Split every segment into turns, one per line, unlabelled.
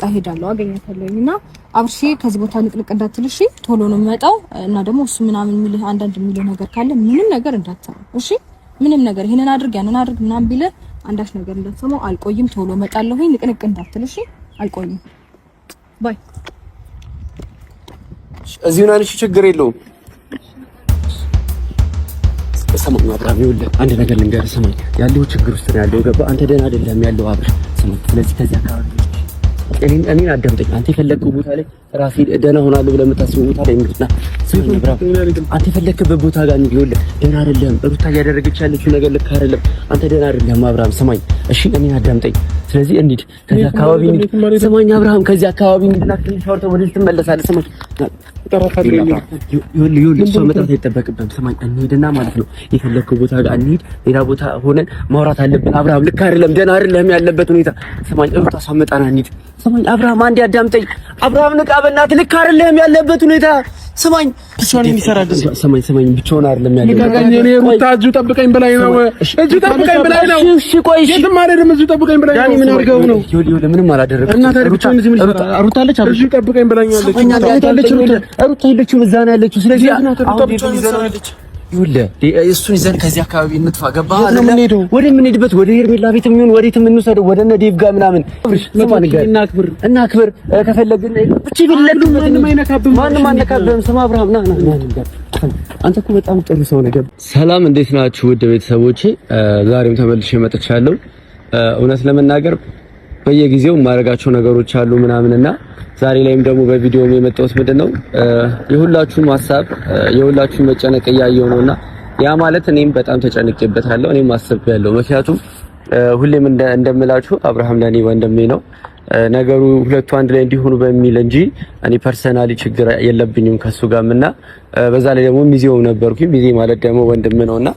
እሄዳለሁ፣ አገኛታለሁኝ እና አብርሽ ከዚህ ቦታ ንቅንቅ እንዳትል እሺ። ቶሎ ነው የምመጣው እና ደግሞ እሱ ምናምን የሚልህ አንዳንድ የሚልህ ነገር ካለ ምንም ነገር እንዳትሰማው እሺ። ምንም ነገር ይሄንን አድርግ ያንን አድርግ ምናምን ቢልህ አንዳች ነገር እንዳትሰማው። አልቆይም፣ ቶሎ እመጣለሁኝ። ንቅንቅ እንዳትል እሺ። አልቆይም። Bye።
እዚሁ ናንሽ፣ ችግር የለውም። ስማኝ አብርሃም፣ ይኸውልህ አንድ ነገር ልንገርህ። ስማኝ፣ ያለው ችግር ውስጥ ነው ያለው። ገባህ? አንተ ደህና አይደለም ያለው አብርሽ። ስማኝ፣ ስለዚህ ከዚህ አካባቢ እኔን አዳምጠኝ። አንተ የፈለግከው ቦታ ላይ ራሴ ደህና ሆናለሁ ብለህ የምታስበው ቦታ ላይ እንሂድ። ና ስማኝ አብርሃም፣ አንተ የፈለግክበት ቦታ ጋር እንሂድ። ይኸውልህ ደህና አይደለም፣ ሩታ እያደረገች ያለችው ነገር ልክ አይደለም። አንተ ደህና አይደለም አብርሃም፣ ስማኝ እሺ፣ እኔን አዳምጠኝ። ስለዚህ እንሂድ፣ ከዚህ አካባቢ እንሂድ። ስማኝ አብርሃም፣ ከዚህ አካባቢ እንሂድና ትንሽ አውርተህ ወደዚህ ትመለሳለህ። ስማኝ ይኸውልህ፣ እሷ መጥራት አይጠበቅብህም። ስማኝ እንሂድና ማለት ነው የፈለግከው ቦታ ጋር እንሂድ። ሌላ ቦታ ሆነን ማውራት አለብን። አብርሃም ልክ አይደለም፣ ደህና አይደለም ያለበት ሁኔታ። ስማኝ ሩታ ሳመጣና እንሂድ። ስማኝ አብርሃም አንዴ አዳምጠኝ። አብርሃም ንቃ፣ በእናትህ ልክ አይደለም ያለበት ሁኔታ። ስማኝ ስማኝ ስማኝ፣ ብቻውን አይደለም ያለው።
እኔ ሩታ እዚሁ ጠብቀኝ ብላኝ ነው። እዚሁ ጠብቀኝ ብላኝ ነው።
እሺ ቆይ፣ እሺ
የትም አልሄድም። እዚሁ ጠብቀኝ ብላኝ ነው።
ዳኒ ምን አድርገው ነው? ይኸውልህ ምንም አላደረኩም።
እና ታዲያ ብቻውን እዚህ ምን ይሰራል? ሩታ አለች። እዚሁ ጠብቀኝ ብላኛለች።
ሩታ የለችም፣ እዛ ነው ያለችው። ስለዚህ
ሩታ ብቻውን ትሰራለች።
ይኸውልህ እሱን ይዘን ከዚህ አካባቢ እንጥፋ። ገባህ አይደለ? ወደ የምንሄድበት ወደ ሄርሜላ ቤት የሚሆን ወዴት የምንወሰደው ወደ እነ ዴቭ ጋር ምናምን እናክብር፣ እናክብር ከፈለግን ብቻ
ማንም አይነካብህም፣
ማንም አይነካብህም። ስማ አብርሃም፣ ና ና ና፣ አንተ እኮ በጣም ጥሩ ሰው ነህ። ሰላም፣ እንዴት ናችሁ ውድ ቤተሰቦቼ? ዛሬም ተመልሼ መጥቻለሁ። እውነት ለመናገር በየጊዜው የማደርጋቸው ነገሮች አሉ ምናምንና ዛሬ ላይም ደግሞ በቪዲዮም የመጣሁት ምንድነው የሁላችሁም ሀሳብ የሁላችሁም መጨነቅ እያየሁ ነውና ያ ማለት እኔም በጣም ተጨንቄበታለሁ። እኔም አስቤያለሁ። ምክንያቱም ሁሌም እንደምላችሁ አብርሃም ለኔ ወንድሜ ነው። ነገሩ ሁለቱ አንድ ላይ እንዲሆኑ በሚል እንጂ እኔ personally ችግር የለብኝም ከሱ ጋርም እና በዛ ላይ ደግሞ ሚዜው ነበርኩኝ። ሚዜ ማለት ደግሞ ወንድም ነውና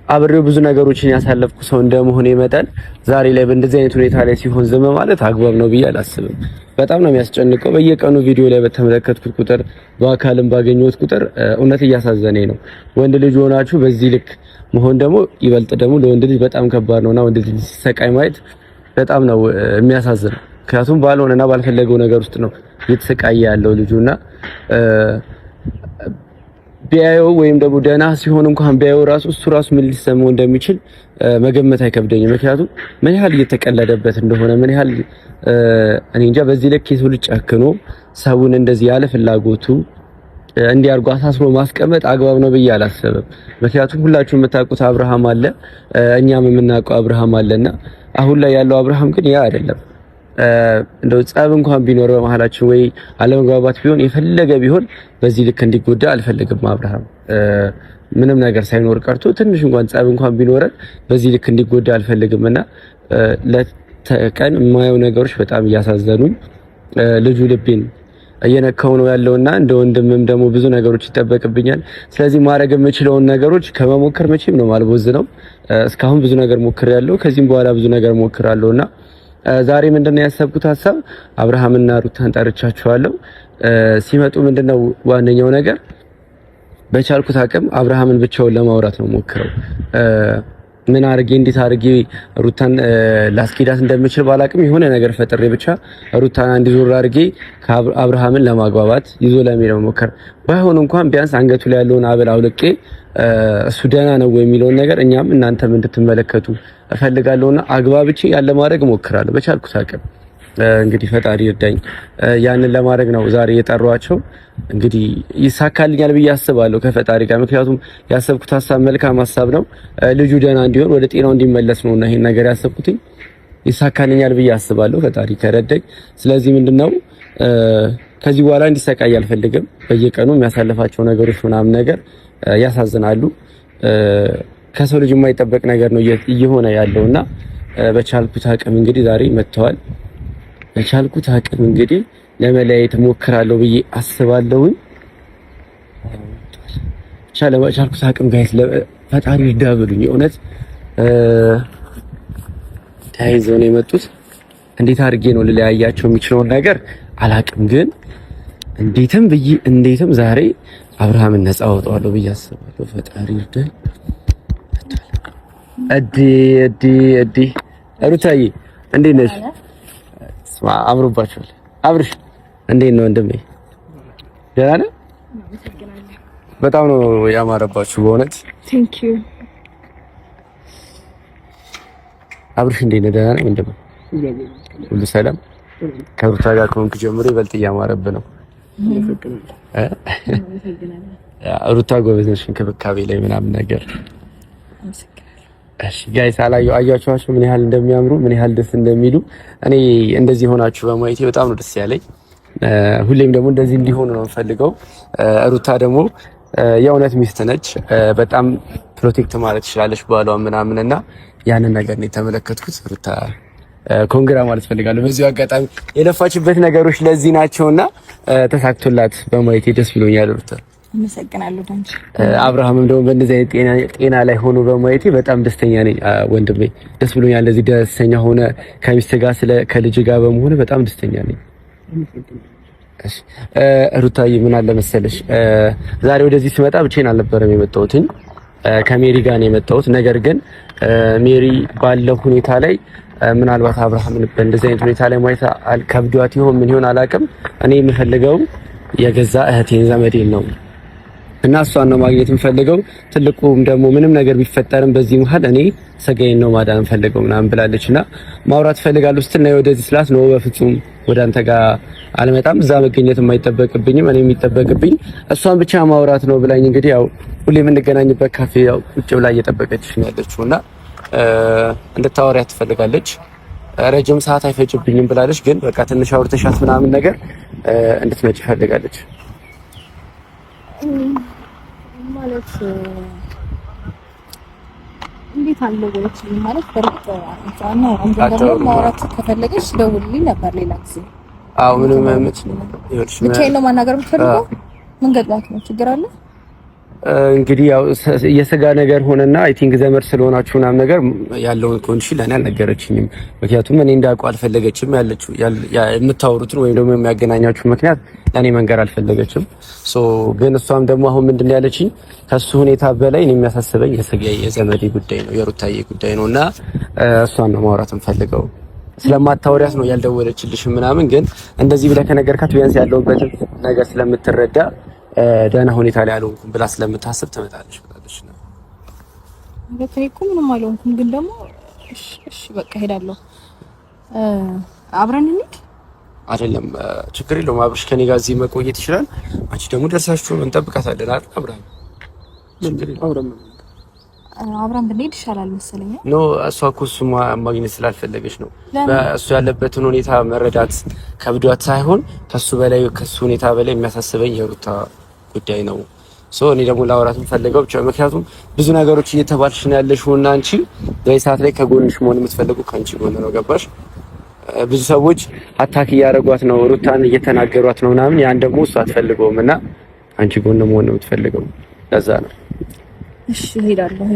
አብሬው ብዙ ነገሮችን ያሳለፍኩ ሰው እንደመሆኔ መጠን ዛሬ ላይ በእንደዚህ አይነት ሁኔታ ላይ ሲሆን ዝም ማለት አግባብ ነው ብዬ አላስብም። በጣም ነው የሚያስጨንቀው። በየቀኑ ቪዲዮ ላይ በተመለከትኩት ቁጥር፣ በአካልም ባገኘሁት ቁጥር እውነት እያሳዘነኝ ነው። ወንድ ልጅ ሆናችሁ በዚህ ልክ መሆን ደግሞ ይበልጥ ደግሞ ለወንድ ልጅ በጣም ከባድ ነውና ወንድ ልጅ ሲሰቃይ ማየት በጣም ነው የሚያሳዝነው። ምክንያቱም ባልሆነና ባልፈለገው ነገር ውስጥ ነው እየተሰቃየ ያለው ልጁና ቢያየው ወይም ደግሞ ደህና ሲሆን እንኳን ቢያየው ራሱ እሱ ራሱ ምን ሊሰማው እንደሚችል መገመት አይከብደኝም። ምክንያቱም ምን ያህል እየተቀለደበት እንደሆነ ምን ያህል እኔ እንጃ። በዚህ ልክ የሰው ልጅ ጨክኖ ሰውን እንደዚህ ያለ ፍላጎቱ እንዲያርጉ አሳስሮ ማስቀመጥ አግባብ ነው ብዬ አላሰብም። ምክንያቱም ሁላችሁም የምታውቁት አብርሃም አለ፣ እኛም የምናውቀው አብርሃም አለና አሁን ላይ ያለው አብርሃም ግን ያ አይደለም። እንደው ጸብ እንኳን ቢኖር በመሀላችን ወይ አለመግባባት ቢሆን የፈለገ ቢሆን በዚህ ልክ እንዲጎዳ አልፈልግም። አብርሃም ምንም ነገር ሳይኖር ቀርቶ ትንሽ እንኳን ጸብ እንኳን ቢኖረን በዚህ ልክ እንዲጎዳ አልፈልግም እና ለተቀን የማየው ነገሮች በጣም እያሳዘኑኝ ልጁ ልቤን እየነካው ነው ያለውና እንደ ወንድምም ደግሞ ብዙ ነገሮች ይጠበቅብኛል። ስለዚህ ማድረግ የምችለውን ነገሮች ከመሞከር መቼም ነው ማልቦዝ ነው። እስካሁን ብዙ ነገር ሞክሬያለሁ። ከዚህም በኋላ ብዙ ነገር ሞክራለሁና ዛሬ ምንድነው ያሰብኩት ሀሳብ አብርሃምና ሩታን ጠርቻቸዋለሁ። ሲመጡ ምንድነው ዋነኛው ነገር በቻልኩት አቅም አብርሃምን ብቻውን ለማውራት ነው ሞክረው። ምን አርጌ እንዴት አርጌ ሩታን ላስኬዳት እንደምችል ባላቅም የሆነ ነገር ፈጥሬ ብቻ ሩታን እንዲዞር አርጌ አብርሃምን ለማግባባት ይዞ ለመሄድ መሞከር፣ ባይሆን እንኳን ቢያንስ አንገቱ ላይ ያለውን አብል አውልቄ እሱ ደህና ነው የሚለውን ነገር እኛም እናንተም እንድትመለከቱ እፈልጋለሁና አግባብቼ ያለ ማድረግ እሞክራለሁ በቻልኩት አቅም። እንግዲህ ፈጣሪ ይርዳኝ። ያንን ለማድረግ ነው ዛሬ የጠሯቸው። እንግዲህ ይሳካልኛል ብዬ አስባለሁ ከፈጣሪ ጋር። ምክንያቱም ያሰብኩት ሀሳብ መልካም ሀሳብ ነው። ልጁ ደህና እንዲሆን ወደ ጤናው እንዲመለስ ነውና ይሄን ነገር ያሰብኩትኝ ይሳካልኛል ብዬ አስባለሁ ፈጣሪ ከረዳኝ። ስለዚህ ምንድነው ከዚህ በኋላ እንዲሰቃይ አልፈልግም። በየቀኑ የሚያሳልፋቸው ነገሮች ምናምን ነገር ያሳዝናሉ። ከሰው ልጅ የማይጠበቅ ነገር ነው እየሆነ ያለውና በቻልኩት አቅም እንግዲህ ዛሬ መጥተዋል። በቻልኩት አቅም እንግዲህ ለመለያየት እሞክራለሁ ብዬ አስባለሁኝ። ብቻ ለቻልኩት አቅም guys ፈጣሪ ይርዳ በሉኝ። የእውነት ተያይዘው ነው የመጡት። እንዴት አድርጌ ነው ልለያያቸው የሚችለውን ነገር አላቅም፣ ግን እንዴትም ብዬ እንዴትም ዛሬ አብርሃምን ነፃ አወጣዋለሁ ብዬ አስባለሁ። ፈጣሪ ይርዳኝ። እዲ እዲ እዲ ሩታዬ እንዴት ነሽ? አምሮባችኋል። አብርሽ እንዴት ነው ወንድሜ? ደህና ነህ? በጣም ነው ያማረባችሁ በእውነት።
Thank you።
አብርሽ እንዴት ነህ? ደህና ነህ ወንድሜ? ሁሉ ሰላም? ከሩታ ጋር ከሆንክ ጀምሮ ይበልጥ እያማረብህ ነው። ሩታ ጎበዝ ነሽ እንክብካቤ ላይ ምናምን ነገር። እሺ guys አላዩ አያችኋቸው ምን ያህል እንደሚያምሩ ምን ያህል ደስ እንደሚሉ። እኔ እንደዚህ ሆናችሁ በማየቴ በጣም ነው ደስ ያለኝ። ሁሌም ደግሞ እንደዚህ እንዲሆኑ ነው የምፈልገው። ሩታ ደግሞ የእውነት ሚስት ነች። በጣም protect ማለት ትችላለች ባሏ ምናምን እና ያንን ነገር ነው የተመለከትኩት። ሩታ congra ማለት ፈልጋለሁ በዚሁ አጋጣሚ። የለፋችበት ነገሮች ለዚህ ናቸውና ተሳክቶላት በማየቴ ደስ ብሎኛል ሩታ።
አመሰግናለሁ ዳንቺ።
አብርሃምም ደግሞ በእንደዚህ አይነት ጤና ላይ ሆኖ በማየቴ በጣም ደስተኛ ነኝ ወንድሜ፣ ደስ ብሎኛል። እንደዚህ ደስተኛ ሆነ ከሚስት ጋር ስለ ከልጅ ጋር በመሆን በጣም ደስተኛ ነኝ። እሺ ሩታዬ፣ ምን አለ መሰለሽ ዛሬ ወደዚህ ስመጣ ብቻዬን አልነበረም የመጣሁትኝ ከሜሪ ጋር ነው የመጣሁት። ነገር ግን ሜሪ ባለው ሁኔታ ላይ ምናልባት አብርሃምን በእንደዚህ አይነት ሁኔታ ላይ ማየት ከብዷት ይሆን ምን ይሆን አላውቅም። እኔ የምፈልገው የገዛ እህቴን ዘመዴን ነው እና እሷን ነው ማግኘት የምፈልገው። ትልቁም ደግሞ ምንም ነገር ቢፈጠርም በዚህ መሀል እኔ ሰጋዬን ነው ማዳን የምፈልገው ምናምን ብላለች እና ማውራት እፈልጋለሁ ስትል ነው ወደዚህ ስላት ነው በፍጹም ወደ አንተ ጋር አልመጣም፣ እዛ መገኘት የማይጠበቅብኝም እኔ የሚጠበቅብኝ እሷን ብቻ ማውራት ነው ብላኝ እንግዲህ ያው ሁሌ የምንገናኝበት ካፌ ያው ቁጭ ብላ እየጠበቀች ነው ያለችው እና እንድታወሪያት ትፈልጋለች። ረጅም ሰዓት አይፈጅብኝም ብላለች፣ ግን በቃ ትንሽ አውርተሻት ምናምን ነገር እንድትመጪ ፈልጋለች።
ማለት እንዴት አልደወለችልኝም? ማለት በእርግጥ አንተ ማውራት ከፈለገች ደውልልኝ ነበር ሌላ ጊዜ።
አዎ ምንም
ብቻዬን ነው ማናገር የምትፈልገው? ምን ገጥሟት ነው? ችግር አለ?
እንግዲህ ያው የስጋ ነገር ሆነና I think ዘመድ ስለሆናችሁ ምናምን ነገር ያለውን condition ለእኔ አልነገረችኝም። ምክንያቱም እኔ እንዳውቀው አልፈለገችም። ያለችው የምታወሩትን ወይም ደግሞ የሚያገናኛችሁ ምክንያት ለእኔ መንገር አልፈለገችም። So ግን እሷም ደግሞ አሁን ምንድን ነው ያለችኝ ከሱ ሁኔታ በላይ እኔ የሚያሳስበኝ የስጋ የዘመዴ ጉዳይ ነው የሩታዬ ጉዳይ ነው እና እሷን ነው ማውራት የምፈልገው ስለማታወሪያት ነው ያልደወለችልሽ ምናምን። ግን እንደዚህ ብለህ ከነገርካት ቢያንስ ያለሁበትን ነገር ስለምትረዳ ደህና ሁኔታ ላይ አልሆንኩም ብላ ስለምታስብ ትመጣለች ብላለች። ነው
በቃ እኮ ምንም አልሆንኩም፣ ግን ደግሞ እሺ፣ እሺ በቃ ሄዳለሁ። አብረን እንሂድ።
አይደለም ችግር የለውም አብርሽ ከኔ ጋር እዚህ መቆየት ይችላል። አንቺ ደግሞ ደርሳችሁ እንጠብቃታለን አይደል? አብረን
አብረን ብንሄድ ይሻላል መሰለኝ።
No እሷ እኮ እሱ ማግኘት ስላልፈለገች ነው። እሱ ያለበትን ሁኔታ መረዳት ከብዷት ሳይሆን ከሱ በላይ ከሱ ሁኔታ በላይ የሚያሳስበኝ የሩታ ጉዳይ ነው። So እኔ ደግሞ ላወራት የምፈልገው ብቻ ምክንያቱም ብዙ ነገሮች እየተባልሽ ነው ያለሽው እና አንቺ በዚህ ሰዓት ላይ ከጎንሽ መሆን የምትፈልጉ ከአንቺ ጎን ነው። ገባሽ? ብዙ ሰዎች attack እያደረጓት ነው፣ ሩታን እየተናገሯት ነው ምናምን። ያን ደግሞ እሱ አትፈልገውም እና አንቺ ጎን መሆን ነው የምትፈልገው። ለዛ ነው።
እሺ እሄዳለሁ።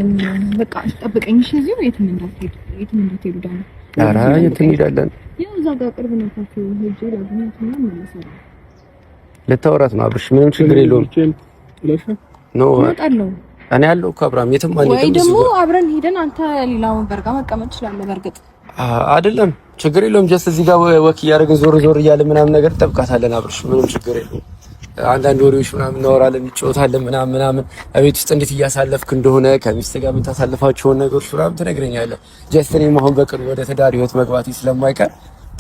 በቃ ጠብቀኝ። እሺ እዚሁ የትም እንዳትሄዱ፣ የትም እንዳትሄዱ። ዳና
ኧረ የት እንሄዳለን?
ያው እዛ ጋር ቅርብ ነው ካፌው ሄጄ ላግኛት እና እመለሳለሁ።
ልታወራት ነው አብርሽ፣ ምንም ችግር የለውም። No
እመጣለሁ
እኔ ያለው እኮ አብርሃም የትም
ወይ ደግሞ አብረን ሄደን አንተ ሌላ ወንበር ጋር መቀመጥ ትችላለህ። በእርግጥ
አይደለም ችግር የለውም። Just እዚህ ጋር walk እያደረግን ዞር ዞር እያለ ምናምን ነገር እንጠብቃታለን። አብርሽ ምንም ችግር የለውም። አንዳንድ ወሬዎች ምናምን እናወራለን፣ እንጫወታለን ምናምን ምናምን እቤት ውስጥ እንዴት እያሳለፍክ እንደሆነ ከሚስት ጋር የምታሳልፋቸውን ነገሮች ምናምን ትነግረኛለህ። Just እኔም አሁን በቅርብ ወደ ትዳር ህይወት መግባቴ ስለማይቀር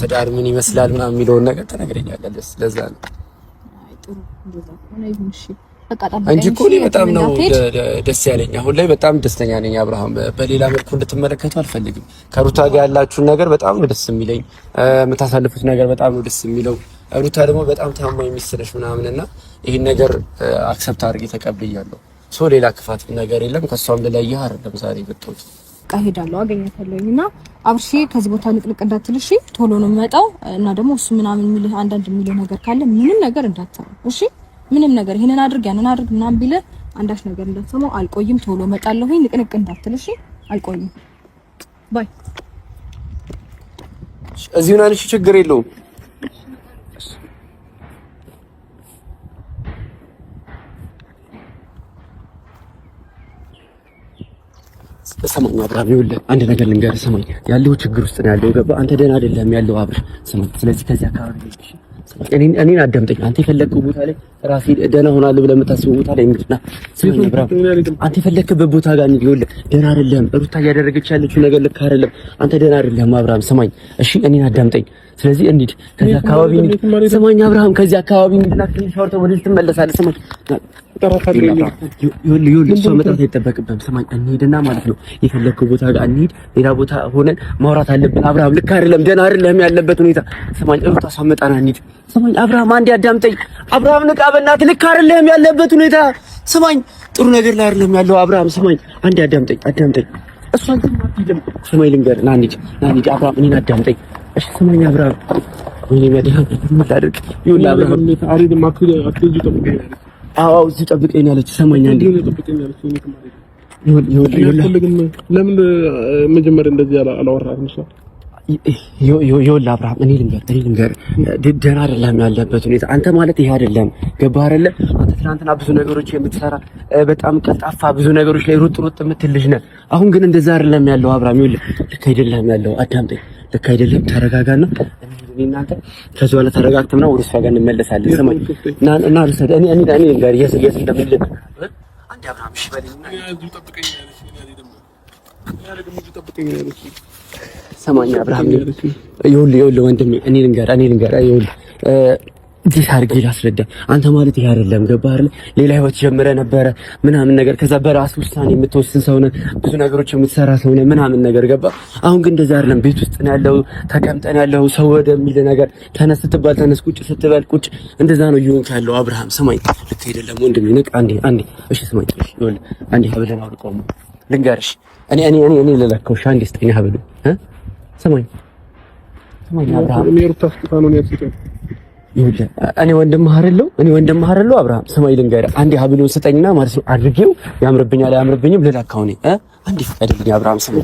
ትዳር ምን ይመስላል ምናምን የሚለውን ነገር ትነግረኛለህ። ለዛ ነው እንጂ እኮ እኔ በጣም ነው ደስ ያለኝ። አሁን ላይ በጣም ደስተኛ ነኝ አብርሃም። በሌላ መልኩ እንድትመለከቱ አልፈልግም። ከሩታ ጋር ያላችሁን ነገር በጣም ነው ደስ የሚለኝ። የምታሳልፉት ነገር በጣም ነው ደስ የሚለው። ሩታ ደግሞ በጣም ታማኝ ሚስት ነሽ ምናምን እና ይህን ነገር accept አድርጌ ተቀብያለሁ። So ሌላ ክፋት ነገር የለም። ከእሷም ልለይህ አይደለም ዛሬ የመጣሁት።
በቃ እሄዳለሁ፣ አገኛታለሁኝ እና አብርሽ ከዚህ ቦታ ንቅንቅ እንዳትል እሺ። ቶሎ ነው የምመጣው እና ደግሞ እሱ ምናምን የሚልህ አንዳንድ የሚልህ ነገር ካለ ምንም ነገር እንዳትሰማው እሺ። ምንም ነገር ይሄንን አድርግ ያንን አድርግ ምናምን ቢልህ አንዳች ነገር እንዳትሰማው። አልቆይም፣ ቶሎ እመጣለሁኝ። ንቅንቅ እንዳትል እሺ። አልቆይም። Bye።
እዚሁ ነን። እሺ፣ ችግር የለውም። ስማኝ አብርሃም፣ ይኸውልህ አንድ ነገር ልንገርህ። ስማኝ፣ ያለው ችግር ውስጥ ነው ያለው። ገባህ? አንተ ደህና አይደለም ያለው አብርሽ። ስማኝ፣ ስለዚህ ከዚህ አካባቢ እኔን አዳምጠኝ። አንተ የፈለግከው ቦታ ላይ ራሴ ደህና ሆናለሁ ብለህ የምታስበው ቦታ ላይ እንሂድ። ና ስማኝ አብርሃም፣ አንተ የፈለግክበት ቦታ ጋር እንሂድ። ይኸውልህ ደህና አይደለም፣ ሩታ እያደረገች ያለችው ነገር ልክ አይደለም። አንተ ደህና አይደለም አብርሃም፣ ስማኝ እሺ፣ እኔን አዳምጠኝ። ስለዚህ እንሂድ፣ ከዚህ አካባቢ እንሂድ። ስማኝ አብርሃም፣ ከዚህ አካባቢ እንሂድና ትንሽ አውርተህ ወደዚህ ትመለሳለህ። ስማኝ ይኸውልህ፣ እሷ መጥራት አይጠበቅብህም። ስማኝ እንሂድና ማለት ነው የፈለግከው ቦታ ጋር እንሂድ። ሌላ ቦታ ሆነን ማውራት አለብን። አብርሃም ልክ አይደለም፣ ደህና አይደለም ያለበት ሁኔታ። ስማኝ ሩታ ሳመጣና እንሂድ። ስማኝ አብርሃም አንዴ አዳምጠኝ። አብርሃም ንቃ፣ በእናትህ ልክ አይደለም ያለበት ሁኔታ። ስማኝ ጥሩ ነገር ላይ አይደለም ያለው አብርሃም። ስማኝ አንዴ አዳምጠኝ፣ አዳምጠኝ። እሷ ግን አትሄድም። ስማኝ ልንገርህ፣ ና እንሂድ፣ ና እንሂድ። አብርሃም እኔን አዳምጠኝ እሺ። ስማኝ አብርሃም፣ ወይኔ መድኃኒዓለም ምን ላድርግ? ይኸውልህ አብርሃም አዎ እዚሁ ጠብቀኝ አለች። ሰማኝ አንዴ
ለምን መጀመሪያ እንደዚህ አላወራህም? እሷ
ይኸውልህ አብርሃም እኔ ልንገርህ ደህና አይደለም ያለበት ሁኔታ። አንተ ማለት ይሄ አይደለም፣ ገባህ አይደለ? አንተ ትናንትና ብዙ ነገሮች የምትሰራ በጣም ቀልጣፋ፣ ብዙ ነገሮች ላይ ሩጥ ሩጥ የምትል ልጅ ነህ። አሁን ግን እንደዛ አይደለም ያለው አብርሃም። ይኸውልህ ልክ አይደለም ያለው። አዳምጠኝ፣ ልክ አይደለም። ተረጋጋና እናንተ ከዚህ በኋላ ተረጋግተን ምናምን ወደ እሷ ጋር እንመለሳለን። ስማኝ እና ልውሰድ እኔ እኔ እኔ ልንገርህ የት እንደምንልክ አንዴ አብርሃም እሺ በለኝና ሰማኝ አብርሃም፣ ይኸውልህ ይኸውልህ ወንድሜ እኔ ልንገርህ ይኸውልህ እንዴት አድርጌ ላስረዳ? አንተ ማለት ይሄ አይደለም፣ ገባህ አይደል? ሌላ ህይወት ጀምረህ ነበረ ምናምን ነገር፣ ከዛ በራስ ውሳኔ የምትወስን ሰው ነህ፣ ብዙ ነገሮች የምትሰራ ሰው ነህ ምናምን ነገር፣ ገባህ? አሁን ግን እንደዛ አይደለም። ቤት ውስጥ ነው ያለው፣ ተቀምጠን ያለው ሰው ወደሚል ነገር ተነስ ስትባል ተነስ፣ ቁጭ ስትባል ቁጭ፣ እንደዛ ነው እየሆንክ ያለው አብርሃም። ስማኝ፣ ልክ አይደለም ወንድሜ፣ ንቅ። አንዴ አንዴ፣ እሺ ስማኝ፣ እሺ ይኸውልህ፣ አንዴ ሀብልን አውልቀው ልንገርሽ፣ እኔ እኔ እኔ እኔ ልለካው፣ እሺ አንዴ ስጠኝ ሀብሉን እ ስማኝ ስማኝ አብርሃም እኔ ወንድምህ አይደለሁ? እኔ ወንድምህ አይደለሁ? አብርሃም ስማኝ ልንገርህ፣ አንዴ ሀብሉን ስጠኝና ማለት ነው አድርጌው ያምርብኛል አያምርብኝም ልለካው እኔ እ አንዴ ፍቀድልኝ አብርሃም። ስማኝ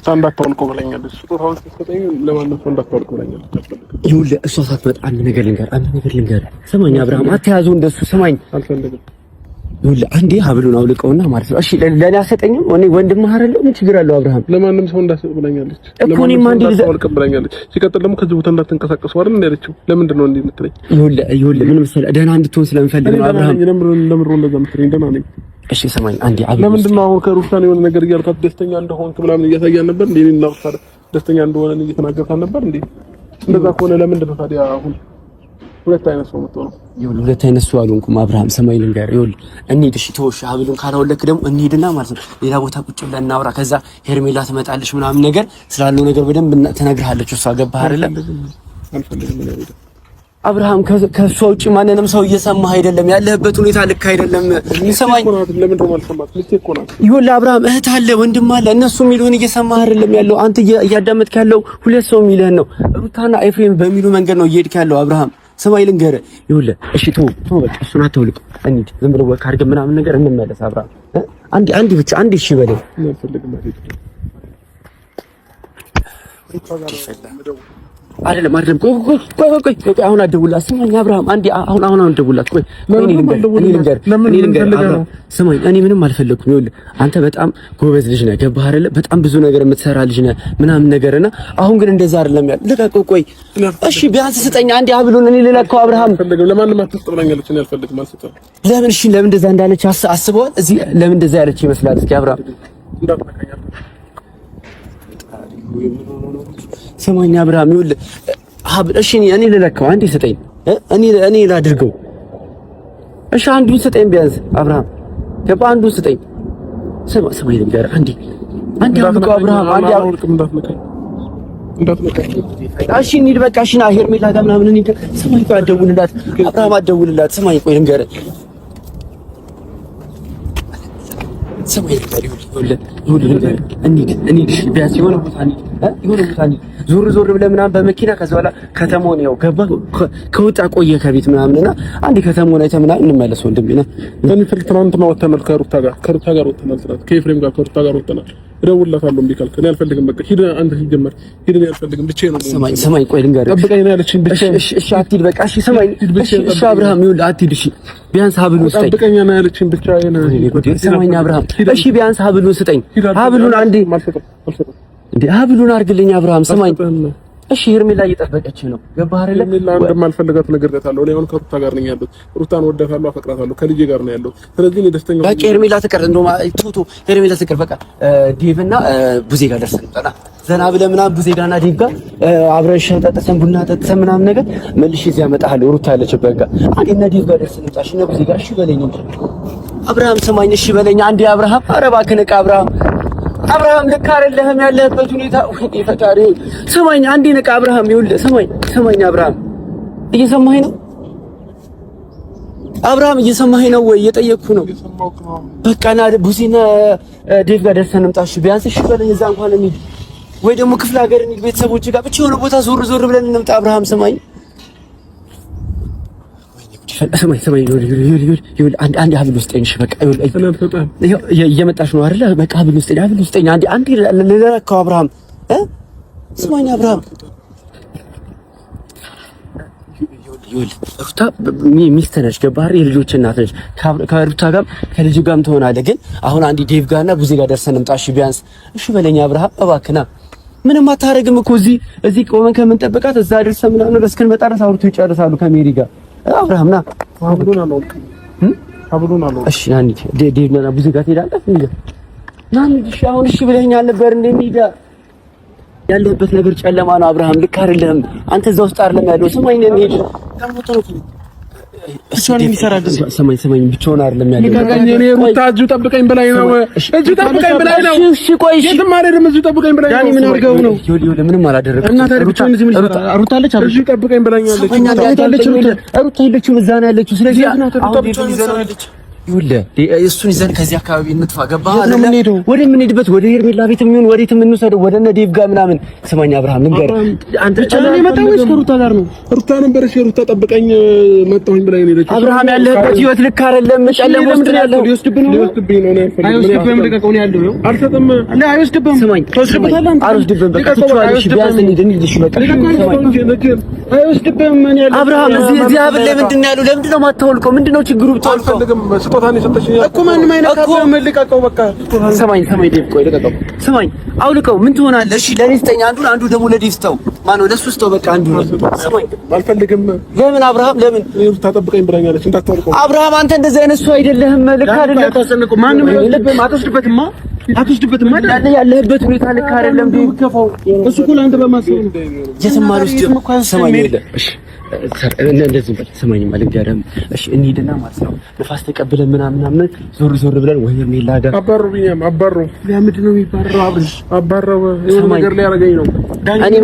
ይኸውልህ፣ እሷ ሳትመጣ አንድ ነገር ልንገርህ፣ አንድ ነገር ልንገርህ። ስማኝ አብርሃም፣ አትያዙ እንደሱ። ስማኝ ይኸውልህ፣ አንዴ ሀብሉን አውልቀውና ማለት ነው። እሺ ለኔ አሰጠኝም። እኔ ወንድምህ አይደለሁ? ምን ችግር አለው አብርሃም?
ለማንም ሰው እንዳትሰጥ ብላኛለች
እኮ እኔማ አንዴ
እንዳታወልቅ ብላኛለች። ሲቀጥል ደግሞ ከዚህ ቦታ እንዳትንቀሳቀስ አይደል እንደ ያለችው። ለምንድን ነው እንዲህ የምትለኝ?
ይኸውልህ ይኸውልህ፣ ምን መሰለህ ደህና እንድትሆን ስለምፈልግ ነው አብርሃም።
ለምን ለምን እንደዛ የምትለኝ? ደህና ነኝ።
እሺ ስማኝ አንዴ አብርሃም፣
ለምንድን ነው አሁን ከሩታን የሆነ ነገር እያልካት ደስተኛ እንደሆንክ ምናምን እያሳያን ነበር እንዴ? እኔና ሩታ ደስተኛ እንደሆነ እየተናገርካት ነበር እንዴ? እንደዛ ከሆነ ለምንድን ነው ታዲያ አሁን ሁለት አይነት ሰው የምትሆነው?
ይኸውልህ ሁለት አይነት ሰው አልሆንኩም አብርሃም። ሰማይ ልንገርህ፣ ይኸውልህ እንሂድ። እሺ ተወው፣ እሺ ሀብሉን ካላወለክ ደግሞ እንሂድና ማለት ነው ሌላ ቦታ ቁጭ ብለን እናውራ። ከዛ ሄርሜላ ትመጣለች ምናምን ነገር ስላለው ነገር በደንብ ትነግርሃለች እሷ። ገባህ አይደለ? አብርሃም ከእሷ ውጭ ማንንም ሰው እየሰማህ አይደለም። ያለህበት ሁኔታ ልክ አይደለም። ሰማኝ። ይኸውልህ አብርሃም እህት አለ ወንድም አለ፣ እነሱ የሚሉህን እየሰማህ አይደለም ያለው። አንተ እያዳመጥክ ያለው ሁለት ሰው የሚልህን ነው። ሩታና ኤፍሬም በሚሉ መንገድ ነው እየሄድክ ያለው አብርሃም። ስማኝ ልንገርህ፣ ይኸውልህ እሺ ተው ተው፣ በቃ እሱን አተውልቅ፣ እንሂድ። ዝም ብሎ walk አድርገን ምናምን ነገር እንመለስ። አብርሃም አንዴ አንዴ ብቻ አንዴ እሺ በለኝ። አይደለም አይደለም፣ ቆይ ቆይ ቆይ ቆይ ቆይ፣ አሁን አትደውልላት። ስማኝ አብርሃም፣ አንዴ አሁን አሁን አሁን አትደውልላት። ቆይ እኔ ልንገርህ እኔ ልንገርህ አብርሃም፣ ስማኝ፣ እኔ ምንም አልፈለኩም። ይኸውልህ አንተ በጣም ጎበዝ ልጅ ነህ፣ ገባህ አይደለ? በጣም ብዙ ነገር የምትሰራ ልጅ ነህ ምናምን ነገርና አሁን ግን እንደዛ አይደለም ያለ። ልቀቀው። ቆይ እሺ፣ ቢያንስ ስጠኝ አንዴ ሀብሉን፣ እኔ ልለካው። አብርሃም
ለማንም አትስጥ ብላኛለች። እኔ አልፈልግም፣ አልሰጥም።
ለምን? እሺ፣ ለምን እንደዛ እንዳለች አስበዋል? እዚህ ለምን እንደዛ ያለች ይመስላል? እስኪ አብርሃም ስማኝ አብርሃም፣ ይኸውልህ ሀብል እሺ፣ እኔ ልለካው፣ አንዴ ስጠኝ፣ እኔ እኔ ላድርገው። እሺ፣ አንዱን ስጠኝ ቢያንስ አብርሃም፣ ገባ? አንዱን ስጠኝ። ስማ ስማ፣ ልንገርህ፣ አንዴ አንዴ አብርሃም፣ አንዴ እሺ፣ እንሂድ በቃ። እሺ፣ ና ሄርሜላ ጋር ምናምን እንሂድ። ስማኝ፣ ቆይ አትደውልላት አብርሃም፣ አትደውልላት። ስማኝ፣ ቆይ ልንገርህ እንሂድ እንሂድ፣ ቢያንስ የሆነ ቦታ እንሂድ፣ የሆነ ቦታ እንሂድ፣ ዞር ዞር ብለህ ምናምን በመኪና ከዛ በኋላ ከተማውን ያው ገባህ፣ ከወጣ ቆየ ከቤት ምናምን እና አንዴ ከተማውን አይተህ ምናምን እንመለስ ወንድሜ። ና
ትናንትና ወተናል ከሩታ ጋር ወተናል፣ ከኤፍሬም ጋር ከሩታ ጋር ወተናል። እደውልላታለሁ። እምቢ ካልክ እኔ አልፈልግም። በቃ ሂድ አንተ ሲጀመር ሂድ። እኔ አልፈልግም። ብቻዬን ነው።
ስማኝ ስማኝ፣ ቆይ ልንገርህ።
ጠብቀኝ ነው ያለችኝ። ብቻዬን።
እሺ እሺ፣ አትሂድ። በቃ እሺ፣ ስማኝ። እሺ አብርሃም፣ ይኸውልህ አትሂድ። እሺ ቢያንስ ሀብሉን ስጠኝ።
ጠብቀኝ ነው ያለችኝ። ብቻዬን።
ስማኝ አብርሃም፣ እሺ ቢያንስ ሀብሉን ስጠኝ። ሀብሉን አንዴ እንዴ፣ ሀብሉን አድርግልኝ አብርሃም። ስማኝ እሺ ሄርሜላ እየጠበቀች ነው። ገባህ አይደለ?
ሄርሜላ እንደማልፈልጋት ነግሬያታለሁ። እኔ አሁን ከሩታ ጋር ነኝ ያለሁት። ሩታን ወዳታለሁ፣ አፈቅራታለሁ። ከልጄ ጋር ነው ያለሁት። ስለዚህ እኔ ደስተኛ
በቃ ሄርሜላ ትቅር፣ እንደውም ቱቱ ሄርሜላ ትቅር። በቃ ዴቭ እና ቡዜ ጋር ደርሰን እንጠና ዘና ብለህ ምናምን ቡዜ ጋርና ዴቭ ጋር አብረን ሻይ ጠጥተን ቡና ጠጥተን ምናምን ነገር መልሼ እዚህ አመጣሃለሁ። ሩታ ያለችበት ጋር አንዴ እነ ዴቭ ጋር ደርሰን እንምጣ። እሺ እነ ቡዜ ጋር እሺ በለኝ እንጂ አብርሃም ስማኝ፣ እሺ በለኝ አንዴ አብርሃም። ኧረ እባክህ ንቃ አብርሃም አብርሃም ልክ አይደለህም ያለህበት ሁኔታ። ፈጣሪ ስማኝ፣ አንዴ ንቃ አብርሃም። ይኸውልህ ስማኝ፣ ስማኝ አብርሃም፣ እየሰማኸኝ ነው? አብርሃም እየሰማኸኝ ነው ወይ? እየጠየቅኩህ ነው። በቃ ና ቡዜና ዴቭ ጋር ደርሰን እንምጣ። እሺ ቢያንስ እሺ በለኝ፣ እዛ እንኳን እንሂድ፣ ወይ ደግሞ ክፍለ ሀገር እንሂድ፣ ቤተሰቦች ጋር ብቻ የሆነ ቦታ ዞር ዞር ብለን እንምጣ። አብርሃም ስማኝ፣ ስማኝ፣ ስማኝ፣ ይኸውልህ አንድ አንድ ሀብል ውስጠኝ። እሺ በቃ ይኸውልህ እየመጣሽ ነው አይደለ? በቃ ሀብል ውስጠኝ፣ ሀብል ውስጠኝ። አንዴ አንዴ ልለካው አብርሃም እ ስማኝ አብርሃም፣ ይኸውልህ ሩታ ሚስት ነች፣ ገባህ? የልጆች እናት ነች። ከሩታ ጋርም ከልጅ ጋርም ትሆናለህ። ግን አሁን አንዴ ዴቭ ጋርና ቡዜ ጋር ደርሰን እንምጣ። እሺ ቢያንስ እሺ በለኝ አብርሃም እባክህ ና። ምንም አታረግም እኮ እዚህ እዚህ ቆመን ከምንጠብቃት እዛ ደርሰን ምናምን እስክንመጣ ድረስ አውርቶ ይጨርሳሉ ከሜሪ ጋር። አብርሃም ና
ሀብሉን አላወልቅም። ሀብሉን አላወልቅም።
እሺ ና እንሂድ። ዴቭ ና ቡዜ ጋር ትሄዳለህ። ና እንሂድ። እሺ አሁን እሺ ብለኸኛል ነበር እንደ እንሂድ። ያለህበት ነገር ጨለማ ነው አብርሃም፣ ልክ አይደለህም። አንተ እዛ ውስጥ አይደለም ያለው። ስማኝ ነው እንሂድ። ስማኝ ስማኝ፣ ብቻውን አይደለም ያለው።
ልቀቀኝ። እኔ ሩታ እዚሁ ጠብቀኝ ብላኝ ነው። እዚሁ ጠብቀኝ ብላኝ ነው።
እሺ ቆይ፣ እሺ
የትም አልሄድም። እዚሁ ጠብቀኝ ብላኝ ነው።
ዳኒ ምን አድርገው ነው? ይኸውልህ ምንም አላደረግኩም።
እና ታዲያ ብቻውን እዚህ ምን ይሰራል? ሩታ አለች። እዚሁ ጠብቀኝ ብላኛለች።
ሩታ የለችም፣ እዛ ነው ያለችው። ስለዚህ
ሩታ ብቻውን ትሰራለች።
ይኸውልህ እሱን ይዘን ከዚህ አካባቢ እንጥፋ። ገባህ አይደለ? ወደ የምንሄድበት ወደ ሄርሜላ ቤት የሚሆን ወዴት የምንወሰደው ወደ እነ ዴቭ ጋር ምናምን። ስማኝ አብርሃም ልንገርህ፣
አንተ ብቻ ነው የመጣው ወይስ ከሩታ ጋር ነው? ሩታ ነበረች። ሩታ ጠብቀኝ መጣሁኝ ብላኝ ነው የሄደችው።
አብርሃም ያለህበት ህይወት ልክ አይደለም። ጨለማ ውስጥ ነው ያለው።
ሊወስድብህ ነው፣ ሊወስድብኝ ነው። አይወስድብህም። ልቀቀው ነው ያለው። አልሰጥም። አይወስድብህም።
ስማኝ፣ አልወስድብህም። በቃ ትቼዋለሁ። እሺ ቢያንስ እንሂድ፣ እንሂድ። እሺ በቃ
አይወስድብህም።
አብርሃም እዚህ ሀብል ላይ ምንድን ነው ያለው? ለምንድን ነው የማታወልቀው? ምንድን ነው ችግሩ? ብታወልቀው
አልፈልግም። ስጦታ ነው የሰጠችኝ እኮ ማንም አይነካብህም። ልቀቀው በቃ።
ስማኝ ስማኝ፣ ዴቭ ቆይ ልቀቀው። ስማኝ አውልቀው። ምን ትሆናለህ? እሺ ለኔ ስጠኝ አንዱን፣ አንዱ ደግሞ ለዴቭ ስጠው። ማነው ለሱ ስጠው። በቃ አንዱ ነው። ስማኝ
አልፈልግም።
ለምን አብርሃም? ለምን
ሩታ ጠብቀኝ ብላኛለች፣ እንዳታወልቀው።
አብርሃም አንተ እንደዚህ አይነት ሰው አይደለህም። ልክ አይደለም።
አታስጨንቀው። ማንም አይወስድብህም። አትወስድበትማ፣ አትወስድበትማ።
ያለህበት ሁኔታ ልክ አይደለም።
እሱ እኮ ለአንተ በማሰብ ነው።
የትም አልወስድም። ስማኝ የለ እሺ እንደዚህ በል ስማኝማ፣ ልንገርህም። እሺ እንሂድና ማለት ነው ንፋስ ተቀብለን ምናምን ምናምን ዞር ዞር ብለን ወይ ሄርሜላ ጋር
አባሩ ቢኒያም አባሩ። ለምንድን ነው የሚባረው? አብርሽ አባረው። የሆነ ነገር ሊያደርገኝ ነው።
እኔ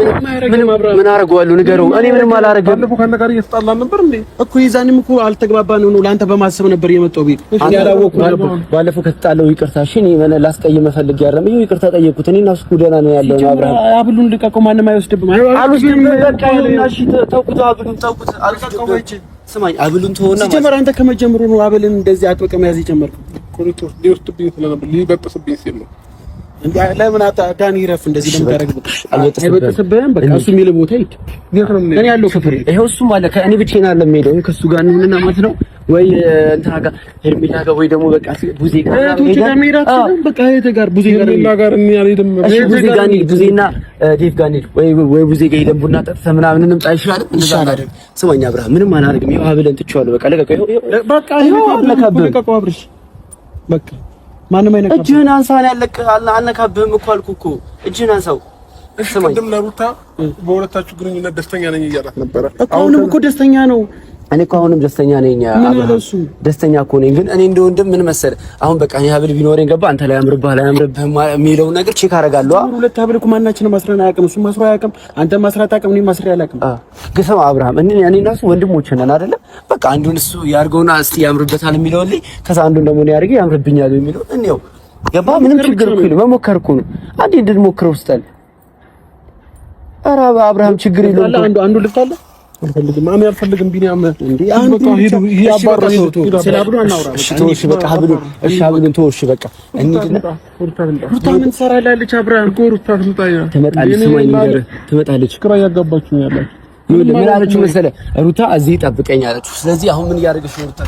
ምንም ምን አደርገዋለሁ? ንገረው። እኔ ምንም አላደርግም።
ባለፈው ከአንተ ጋር እየተጣላን ነበር እንዴ?
እኮ የዛኔም እኮ አልተግባባንም ነው። ለአንተ በማሰብ ነበር የመጣው ቤት። እኔ አላወኩም ነበር።
ባለፈው ከተጣለው ይቅርታ። እሺ እኔ ላስቀይምህ ፈልጌ አይደለም። ይኸው ይቅርታ ጠየቅኩት። እኔ እና እሱ እኮ ደህና ነው ያለው ነው አብርሃም።
አብሉን ልቀቀው፣ ማንም አይወስድብም።
አልወስድም። በቃ ይኸውና፣ እሺ ተውኩት፣ አብሉን ተውኩት። አልወስድብህም። ስማኝ አብሉን ተወውና
ሲጀመር አንተ ከመጀመሩ ነው አብልን እንደዚህ አጥብቀህ መያዝ የጀመርከው።
ሊወስድብኝ ስለነበር ሊበጥስብኝ ሲል ነው።
ለምን ዳኒ ይረፍ። እንደዚህ ለምን ታደርግብህ? አይበጥስብህም። በቃ እሱ የሚልህ ቦታ ሂድ። እኔ ያለው ክፍል
ይኸው እሱም አለ። ከእኔ ብቻዬን አይደለም የምሄደው ከእሱ ጋር እንሁንና ማለት ነው ወይ እንትና ጋር ሄርሜላ ጋር ወይ ደግሞ በቃ ቡዜ ጋር
እህቶች ጋር መሄድ አትችልም። በቃ እህትህ ጋር ቡዜ ጋር
ሄርሜላ ጋር እኔ አልሄድም።
እሺ ቡዜ ጋር እንሂድ። ቡዜና ዴቭ ጋር እንሂድ። ወይ ወይ ቡዜ ጋር ሄደን ቡና ጠጥተን ምናምን እንምጣ ይሻላል። እንደዛ እናድርግ። ስማኝ አብርሃም ምንም አላደርግም። ይኸው አብለን ጥቼዋለሁ። በቃ ልቀቀው። ይኸው
በቃ
ይኸው አልነካብህም።
ልቀቀው አብርሽ በቃ ማንም አይነካብህም።
እጅህን አንሳ። እኔ አልነካብህም እኮ አልኩህ እኮ እጅህን አንሳው።
ቅድም ለሩታ በሁለታችሁ ግንኙነት ደስተኛ ነኝ እያላት ነበረ።
አሁንም እኮ ደስተኛ ነው።
እኔ እኮ አሁንም ደስተኛ ነኝ። ደስተኛ እኮ ነኝ። ግን እኔ እንደ ወንድም ምን መሰለህ አሁን በቃ እኔ ሀብል ቢኖረኝ ገባ አንተ ላይ አምርብህ ላይ አምርብህ የሚለውን ነገር check አደርጋለሁ።
ሁለት ሀብል እኮ ማናችንም አስረን አያውቅም። እሱ ማስሮ አያውቅም፣ አንተ ማስራት አያውቅም፣ እኔ ማስሬ አላውቅም።
ግን ስማ አብርሃም፣ እኔ እና እሱ ወንድሞች ነን አይደለ? በቃ አንዱን እሱ ያርገውና እስቲ ያምርበታል የሚለውን ልኝ፣ ከዛ አንዱን ደግሞ እኔ አድርጌ ያምርብኛል የሚለውን እኔው ገባ። ምንም ችግር እኮ የለም። መሞከር እኮ ነው። አንዴ እንድንሞክረው ስጠን። ኧረ አብርሃም ችግር የለውም።
አንዱ አንዱ ልብት አለ
አልፈልግም፣ እኔ አልፈልግም። ቢኒያም
እንዴ አንተ
በቃ ሂዱ፣ ይሄ አባራ
ስለ ሀብሉ አናውራ።
እሺ ተው፣ እሺ በቃ ሀብሉን፣ እሺ ሀብሉን ተው፣ እሺ በቃ እንሂድና
ሩታ ምን ትሰራላለች? አብርሃም
እኮ ሩታ ትምጣ፣
ትመጣለች። ስማኝ ንገርህ፣ ትመጣለች።
ግራ እያጋባችሁ ነው ያላችሁ።
ምን አለችው መሰለህ? ሩታ እዚህ ጠብቀኝ አለችው። ስለዚህ አሁን ምን እያደረገች ነው? ሩታ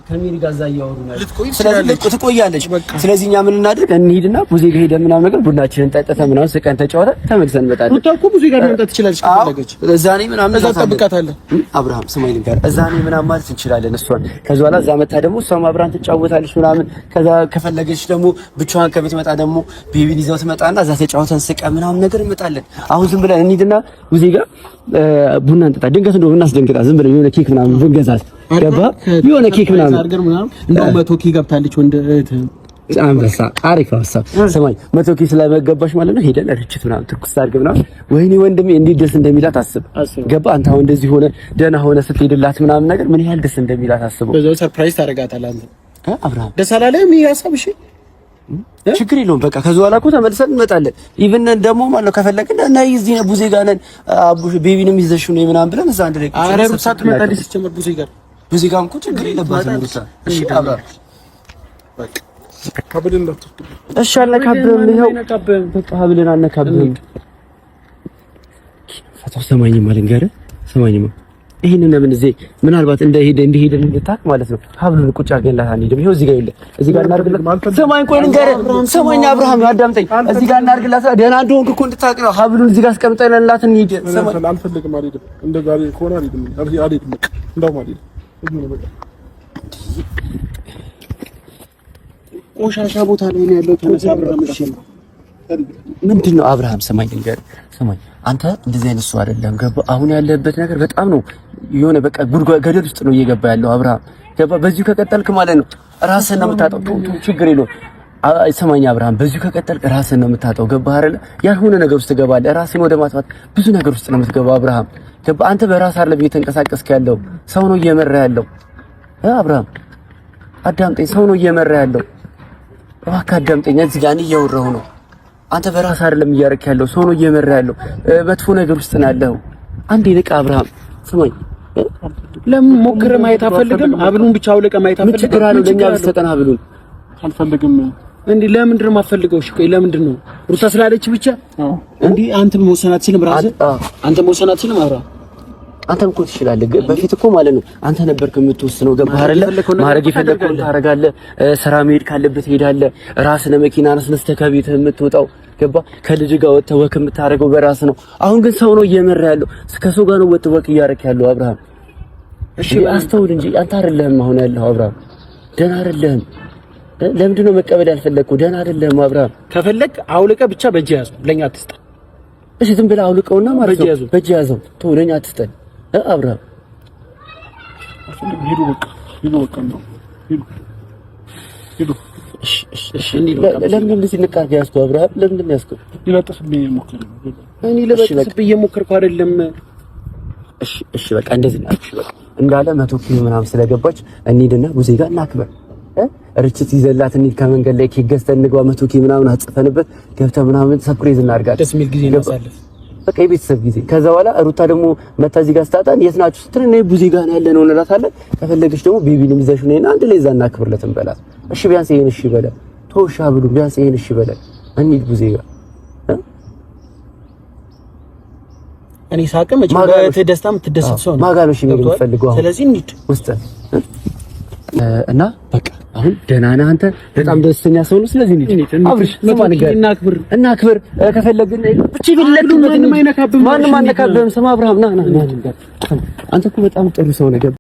ከሜሪ ጋር እዛ እያወሩ ነው። ስለዚህ ትቆያለች። ስለዚህ እኛ ምን እናድርግ? እንሂድና ቡዜ ጋር ሄደን ምናምን ነገር ቡናችንን ጠጥተን ምናምን ስቀን ተጫወተን ተመልሰን እንመጣለን።
ሩታ እኮ ቡዜ ጋር መምጣት ትችላለች ከፈለገች።
እዛ እኔ ምናምን
እዛ ትጠብቃታለህ።
አብርሃም ስማኝ ልንገርህ፣ እዛ እኔ ምናምን ማለት እንችላለን እሷን። ከዛ በኋላ እዛ መታ ደግሞ እሷም አብራን ትጫወታለች ምናምን። ከዛ ከፈለገች ደግሞ ብቻዋን ከምትመጣ ደግሞ ቤቢን ይዘው ትመጣና እዛ ተጫወተን ስቀን ምናምን ነገር እንመጣለን። አሁን ዝም ብለን እንሂድና ቡዜ ጋር ቡና እንጠጣ። ድንገት እንደው እናስደንግጣ ዝም ብለን የሆነ ኬክ ምናምን ብንገዛት ገባ የሆነ ኬክ ምናምን
እንደው 100K ገብታለች ወንድ
አንበሳ አሪፍ ሀሳብ። ስማኝ 100K ስለመገባሽ ማለት ነው ሄደን ርችት ምናምን ትኩስ አድርገህ ምናምን ወይኔ ወንድሜ እንዴት ደስ እንደሚላት አስብ። ገባ አንተ አሁን እንደዚህ ሆነ ደህና ሆነ ስትሄድላት ምናምን ነገር ምን ያህል ደስ እንደሚላት አስበው።
በዛው surprise ታደርጋታለህ አንተ
አብርሃም።
ደስ አላለህም ይሄ ሀሳብ? እሺ
ችግር የለውም። በቃ ከዚህ በኋላ እኮ ተመልሰን እንመጣለን። even ደግሞ ማለት ነው ከፈለግን እና እዚህ ቡዜ ጋር ነን አቡሽ ቤቢንም ይዘሽው ነው ምናምን ብለን እዛ አንድ ላይ
ኧረ ሩታ ትመጣለች ሲጀመር ቡዜ ጋር
ቡዜ ጋርም እኮ ችግር የለባትም ሩታ። እሺ አብርሃም
በቃ ሀብልን
እሺ አልነካብህም። ይኸው በቃ ሀብልን አልነካብህም። ፈታው ሰማኝማ፣ ልንገርህ ሰማኝማ ይሄንን ለምን እዚህ ምናልባት እንደሄደ እንደሄደ እንድታክ ማለት ነው። ሀብሉን ቁጭ አድርገንላት አንሄድም። ይኸው እዚህ ጋር ይኸውልህ፣ እዚህ ጋር እናድርግላት። ሰማኝ፣ ቆይ ልንገርህ፣ ሰማኝ አብርሃም አዳምጠኝ። እዚህ ጋር እናድርግላት። ደህና እንደሆንክ እኮ እንድታክ ነው። ሀብሉን እዚህ ጋር አስቀምጠንላት እንሂድ።
ሰማኝ፣ አልፈልግም፣ አልሄድም። እንደዛ ከሆነ አልሄድም፣ አልሄድም፣ በቃ እንደውም አልሄድም። እዚሁ ነው በቃ።
ቆሻሻ ቦታ ላይ ነው ያለው። ተነሳ አብርሃም። እሺ
ምንድን ነው አብርሃም? ሰማኝ ልንገርህ፣ ሰማኝ አንተ እንደዚህ አይነት ሰው አይደለም። ገባ? አሁን ያለህበት ነገር በጣም ነው የሆነ በቃ ጉድጓድ ገደል ውስጥ ነው እየገባ ያለው አብርሃም። ገባ? በዚሁ ከቀጠልክ ማለት ነው ራስህን ነው የምታጣው። ችግር የለውም። ሰማኝ አብርሃም፣ በዚሁ ከቀጠልክ ራስህን ነው የምታጣው። ገባህ አይደለ? ያልሆነ ነገር ውስጥ ትገባለህ። ራስህን ወደ ማጥፋት ብዙ ነገር ውስጥ ነው የምትገባው አብርሃም። ገባ? አንተ በራስህ አይደለም እየተንቀሳቀስክ ያለው፣ ሰው ነው እየመራ ያለው። አብርሃም አዳምጠኝ፣ ሰው ነው እየመራ ያለው። እባክህ አዳምጠኝ። እዚህ ጋር እኔ እያወራሁ ነው። አንተ በራስህ አይደለም እያደረክ ያለው፣ ሰው ነው እየመራ ያለው። መጥፎ ነገር ውስጥ ነው ያለው። አንዴ ንቃ አብርሃም፣ ስማኝ።
ለምን ሞክረህ ማየት አትፈልግም? ሀብሉን ብቻ አውልቀህ ማየት
ምን ችግር አለው? ለኛ ብትሰጠን ሀብሉን።
አልፈልግም።
እንዴ ለምንድን ነው የማትፈልገው? እሺ ቆይ ለምንድን ነው ሩታ ስላለች ብቻ? እንዴ አንተ መወሰን አትችልም ራስህ? አንተ መወሰን አትችልም አብርሃም?
አንተም እኮ ትችላለህ። በፊት እኮ ማለት ነው አንተ ነበርክ የምትወስነው። ገባህ አይደለ? ማድረግ የፈለግከውን ታደርጋለህ። ስራ መሄድ ካለብህ ትሄዳለህ። ራስህ ለመኪና አስነስተህ ከቤትህ የምትወጣው ገባህ? ከልጅ ጋር ወጥተህ walk የምታደርገው በራስህ ነው። አሁን ግን ሰው ነው እየመራ ያለው። ከሰው ጋር ነው ወጥተህ walk እያደረክ ያለው አብርሃም። እሺ አስተውል እንጂ አንተ አይደለህም አሁን ያለው አብርሃም። ደህና አይደለህም። ለምንድን ነው መቀበል ያልፈለግከው? ደህና አይደለህም አብርሃም።
ከፈለግ አውልቀህ ብቻ በእጅ ያዘው፣ ለኛ አትስጠን።
እሺ ዝም ብለህ አውልቀውና ማለት ነው በእጅ ያዘው፣ ተው ለኛ አትስጠን። አብርሃም
ሂዱ፣ በቃ ሂዱ፣ በቃ ነው ሂዱ፣ ሂዱ።
እሺ እሺ። ለምን እንደዚህ ንቃት ያዝከው አብርሃም? ለምንድን ነው ያዝከው?
ሊበጥስብኝ እየሞከረ ነው።
እኔ ልበጥስብህ እየሞከርኩ አይደለም።
እሺ እሺ፣ በቃ እንደዚህ ነው። እሺ በቃ እንዳለ 100K ምናምን ስለገባች እንሂድና ቡዜ ጋር እናክበር። ርችት ይዘላት እንሂድ። ከመንገድ ላይ ኬክ ገዝተን እንግባ። 100K ምናምን አጽፈንበት ገብተን ምናምን surprise እናድርጋለን።
ደስ የሚል ጊዜ እናሳልፍ።
በቃ የቤተሰብ ጊዜ። ከዛ በኋላ ሩታ ደግሞ መታ እዚህ ጋር ስታጣን የት ናችሁ ስትል እኔ ቡዜ ጋር ነው ያለነው እንላታለን። ከፈለገች ደግሞ ቤቢንም ይዘሽ ነይና አንድ ላይ እዛ እናክብርለት እንበላት። እሺ ቢያንስ ይሄን እሺ በለን። ተውሻ ብሉ ቢያንስ ይሄን እሺ በለን። እንሂድ ቡዜ ጋር።
እኔ ሳቅ መቼም በእህትህ ደስታ የምትደሰት ሰው ነው።
ማጋሎሽ የሚፈልገው አሁን።
ስለዚህ እንሂድ
ውስጥ እና በቃ አሁን ደህና ነህ አንተ፣ በጣም ደስተኛ ሰው ነው። ስለዚህ እንሂድ አብርሽ፣ ስማ ንገር፣ እናክብር። ከፈለግን ብቻ ይበለጥ ማንም አይነካብህም፣ ማንም አነካብህም። ስማ አብርሃም፣ ና ና ና፣ አንተ እኮ በጣም ጥሩ ሰው ነህ።